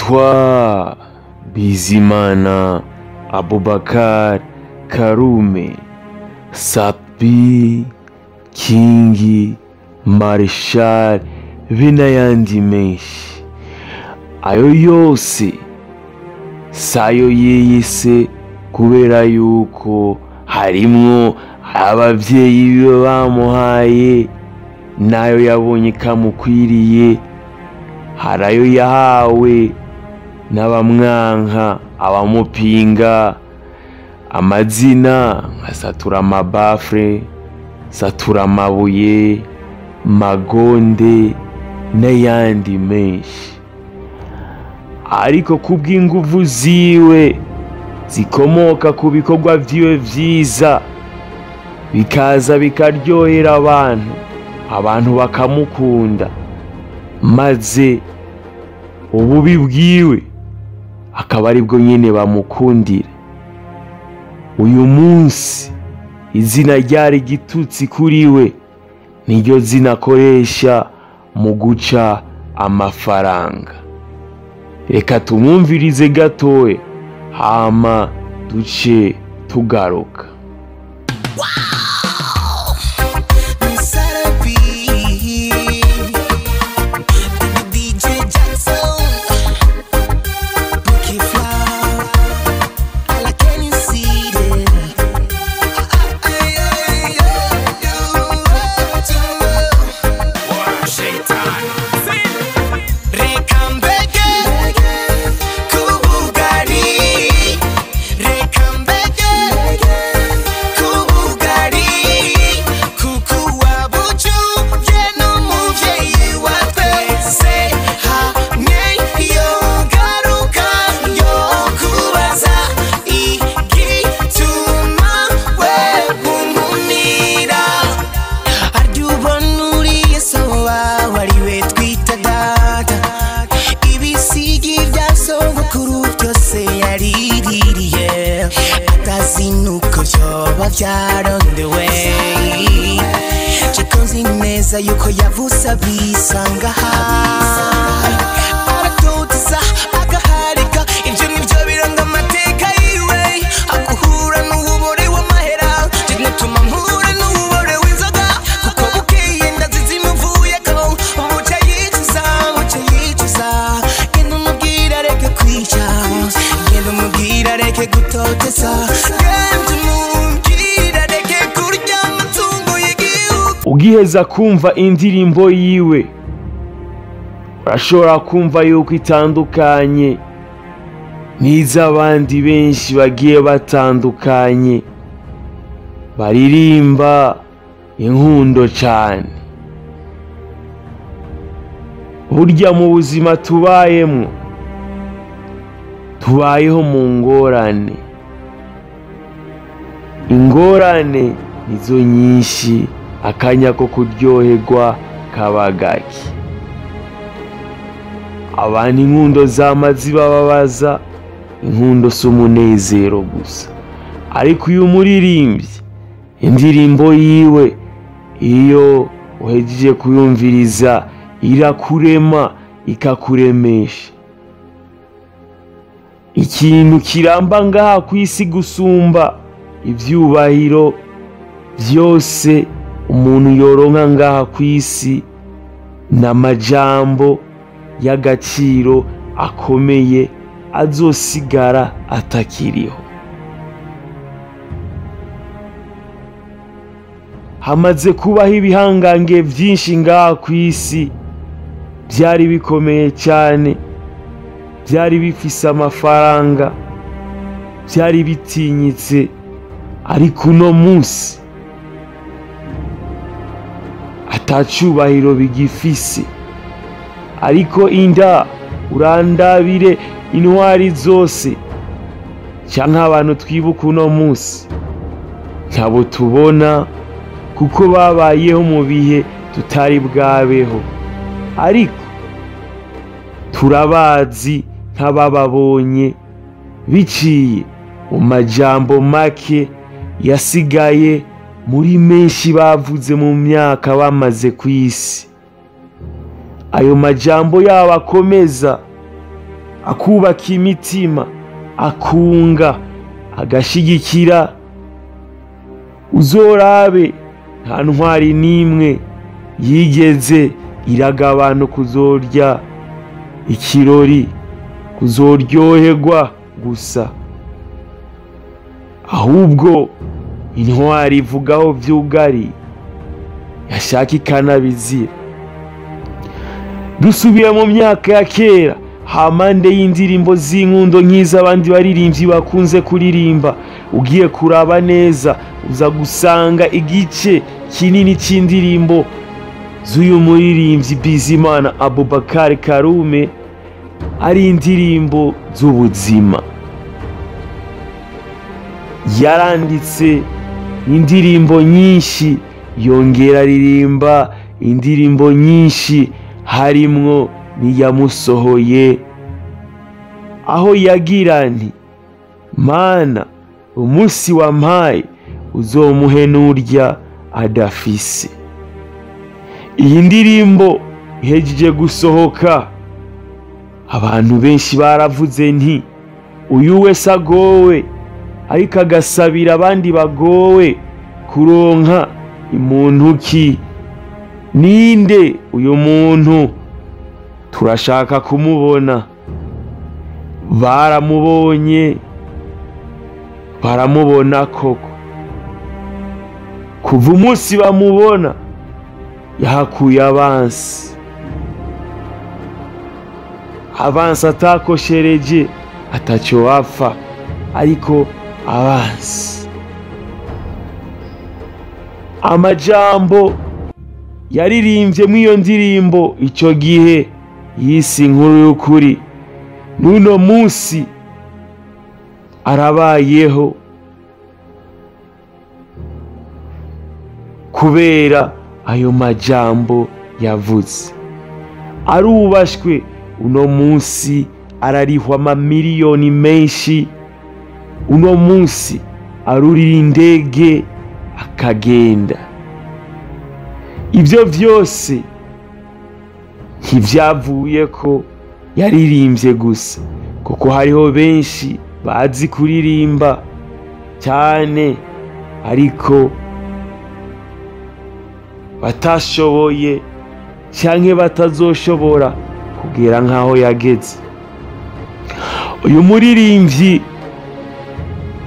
Yitwa Bizimana Abubakar Karume, Sapi, Kingi, Marshal be n'ayandi menshi. Ayo yose sayo yiyise kubera yuko harimwo abavyeyi biwe bamuhaye, nayo yabonye kamukwiriye, hari ayo yahawe n'abamwanka, abamupinga, amazina nka Satura Mabafre, Satura Amabuye, Magonde n'ayandi menshi. Ariko kubw'inguvu ziwe zikomoka ku bikorwa vyiwe vyiza, bikaza bikaryohera abantu, abantu bakamukunda, maze ububi bwiwe akaba aribwo nyene bamukundira. Uyu munsi izina ryari igitutsi kuri we niryo zina akoresha mu guca amafaranga. Reka tumwumvirize gatoya hama duce tugaruka. DJ Jackson, Bookie Fly, I like any seated. Rekambege, kubugari, rekambege, kubugari, kuko wabujuye n'umuvyeyi wa twese, hamwe yogaruka yo kubaza igituma we unkumira. Harya ubona uriye so wawe ari we twita data, ibisigi bya sogokuru byose yariririye, atazi nuko vyoba vyarondewe. Ceko nzi neza yuko yavuze abisanga aha, aratoteza agaharika, ibyo nibyo biranga amateka yiwe. Aguhura n'uwubore w'amahera, je nutuma mpura n'uwubore w'inzoga, kuko bukeye ndazizimuvuyeko, buca yicuza, buca yicuza. Genda umubwire areke kwica, genda umubwire areke gutoteza, genda umubwire areke kurya amatungo y'igihugu. Ugiheza kumva indirimbo yiwe urashobora kumva yuko itandukanye n'iz'abandi benshi bagiye batandukanye baririmba inkundo cane. Burya mu buzima tubayemwo, tubayeho mu ngorane. Ingorane nizo nyinshi, akanya ko kuryoherwa kaba gake. Abantu inkundo zama zibababaza, inkundo si umunezero gusa. Ariko iyo umuririmbyi indirimbo yiwe, iyo uhejeje kuyumviriza irakurema, ikakuremesha. Ikintu kiramba ngaha kw'isi gusumba ivyubahiro vyose umuntu yoronka ngaha kw'isi n'amajambo y'agaciro akomeye azosigara atakiriho. Hamaze kubaho ibihangange vyinshi ngaha kw'isi, vyari bikomeye cyane, vyari bifise amafaranga, vyari bitinyitse, ariko uno munsi atacubahiro bigifise. Ariko inda urandabire intwari zose canke abantu twibuka uno munsi, ntabo tubona kuko babayeho mu bihe tutari bwabeho, ariko turabazi nk'abababonye biciye mu majambo make yasigaye muri menshi bavuze mu myaka bamaze kw'isi. Ayo majambo yabo akomeza akubaka imitima, akunga, agashigikira. Uzorabe nta ntwari n'imwe yigeze iraga abantu kuzorya ikirori, kuzoryoherwa gusa, ahubwo intwari ivugaho vyugari yashaka ikanabizira. Dusubiye mu myaka ya kera, hamande y'indirimbo z'inkundo nk'iz'abandi baririmbyi bakunze kuririmba, ugiye kuraba neza uza gusanga igice kinini c'indirimbo z'uyu muririmbyi Bizimana Abubakar Karume ari indirimbo z'ubuzima. Yaranditse indirimbo nyinshi, yongera aririmba indirimbo nyinshi, harimwo niyamusohoye aho yagira nti: Mana, umunsi wampaye uzomuhe n'urya adafise. Iyi ndirimbo ihejeje gusohoka, abantu benshi baravuze nti: uyu wese agowe ariko agasabira abandi bagowe kuronka imuntu ki? Ninde uyu muntu? Turashaka kumubona. Baramubonye, baramubona koko. Kuva umunsi bamubona yahakuye abansi, abansi atakoshereje ataco bapfa, ariko abansi. Amajambo yaririmbye mw'iyo ndirimbo ico gihe yise inkuru y'ukuri, n'uno munsi arabayeho kubera ayo majambo yavuze. Arubashwe uno munsi, ararihwa amamiliyoni menshi uno munsi, arurira indege akagenda. Ivyo vyose ntivyavuye ko yaririmbye gusa, kuko hariho benshi bazi kuririmba cyane ariko batashoboye canke batazoshobora kugera nkaho yageze. Uyu muririmbyi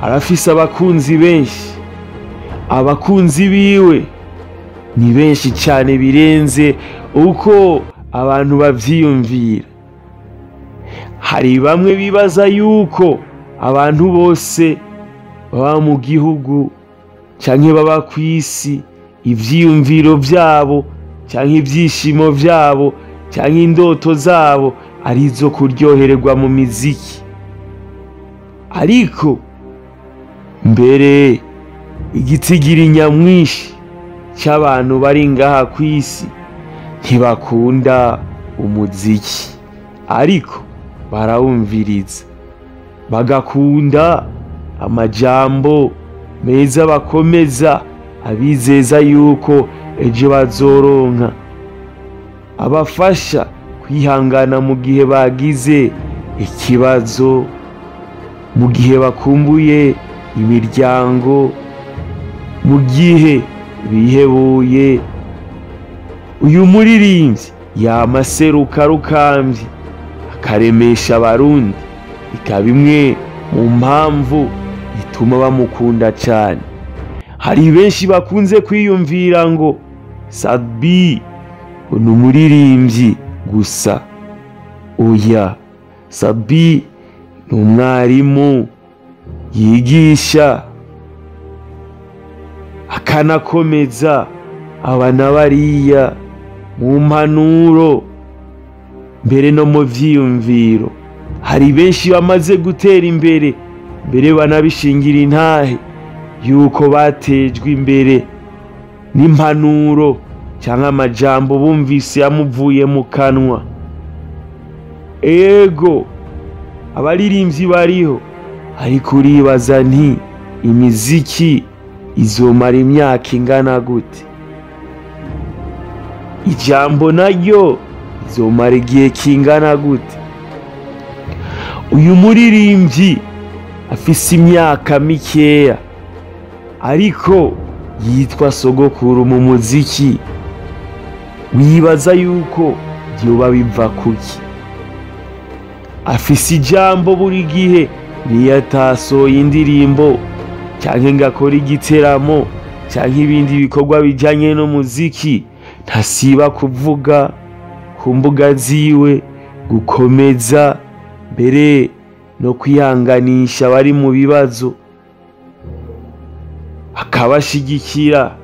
arafise abakunzi benshi, abakunzi biwe ni benshi cyane birenze uko abantu bavyiyumvira. Hari bamwe bibaza yuko abantu bose baba mu gihugu canke baba kw'isi, ivyiyumviro vyabo canke ivyishimo vyabo canke indoto zabo arizo kuryohererwa mu miziki. Ariko mbere igitigiri nyamwinshi c'abantu bari ngaha kw'isi ntibakunda umuziki, ariko barawumviriza, bagakunda amajambo meza bakomeza abizeza yuko ejo bazoronka, abafasha kwihangana mu gihe bagize ikibazo, mu gihe bakumbuye imiryango, mu gihe bihebuye. Uyu muririmbyi yamaseruka rukambye akaremesha abarundi, ikaba imwe mu mpamvu ituma bamukunda cyane. Hari benshi bakunze kwiyumvira ngo Sat-B ni umuririmbyi gusa. Oya, Sat-B ni umwarimu yigisha akanakomeza abana bariya mu mpanuro mbere no mu vyiyumviro. Hari benshi bamaze gutera imbere mbere banabishingira intahe yuko batejwe imbere n'impanuro cyangwa amajambo bumvise yamuvuye mu kanwa. Ego, abaririmbyi bariho, ariko uribaza nti imiziki izomara imyaka ingana gute? Ijambo naryo izomara igihe kingana gute? Uyu muririmbyi afise imyaka mikeya ariko yitwa sogokuru mu muziki. Wibaza yuko vyoba biva kuki? Afise ijambo buri gihe, niyo atasohoye indirimbo canke ngo akore igiteramo canke ibindi bikorwa bijanye n'umuziki, ntasiba kuvuga ku mbuga ziwe, gukomeza mbere no kwihanganisha abari mu bibazo, akabashigikira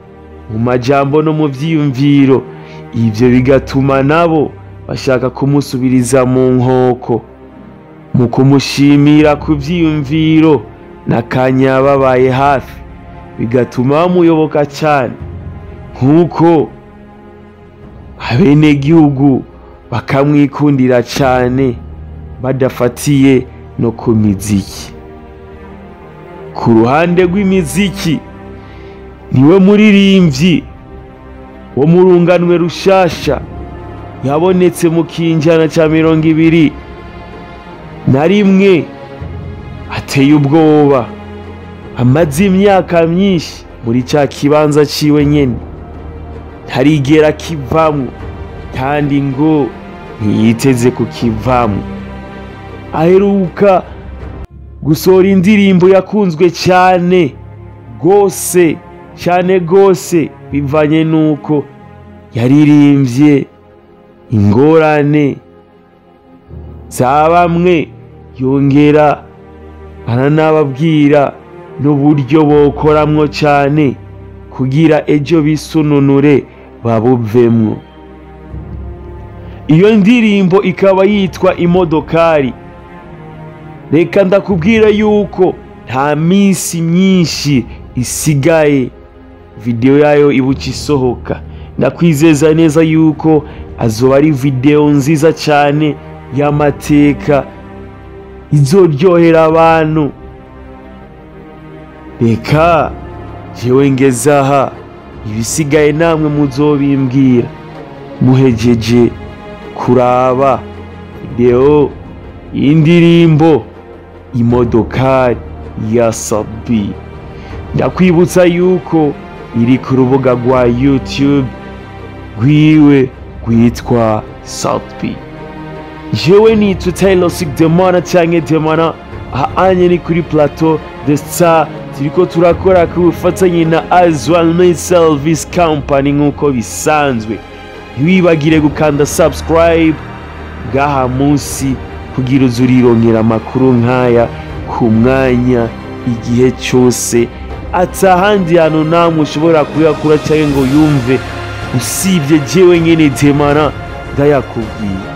mu majambo no mu vyiyumviro. Ivyo bigatuma nabo bashaka kumusubiriza mu nkoko mu kumushimira ku vyiyumviro n'akanya babaye hafi, bigatuma bamuyoboka cane, nk'uko abenegihugu bakamwikundira cane badafatiye no ku miziki. Ku ruhande rw'imiziki, niwe muririmbyi wo mu runganwe rushasha yabonetse mu kinjana ca 21, ateye ubwoba, amaze imyaka myinshi muri ca kibanza ciwe nyene, ntarigera kivamwo kandi ngo ntiyiteze kukivamwo. Aheruka gusohora indirimbo yakunzwe cyane gose cyane gose, bivanye nuko yaririmbye ingorane za bamwe, yongera aranababwira n'uburyo bokoramwo cyane kugira ejo bisununure babuvemwo. Iyo ndirimbo ikaba yitwa Imodokari. Reka ndakubwira yuko nta minsi myinshi isigaye video yayo ibuca isohoka. Ndakwizeza neza yuko azoba ari video nziza cyane y'amateka izoryohera abantu. Reka jewe ngezaha, ibisigaye namwe muzobimbwira muhejeje kuraba video y'indirimbo Imodokari ya Sat-B. Ndakwibutsa yuko iri ku rubuga rwa YouTube rwiwe rwitwa Sat-B. Jewe nitwa Taylor Demana canke Demana, aha ni kuri Plateau de Star, turiko turakora ku bufatanye na Azwal Service Company nk'uko bisanzwe. Ntiwibagire gukanda subscribe ngaha munsi kugira uze urironkera amakuru nk'aya ku mwanya igihe cyose, atahandi hantu namwe ushobora kuyakura cyangwa ngo yumve usibye jewe nyene Demana ndayakubwiye.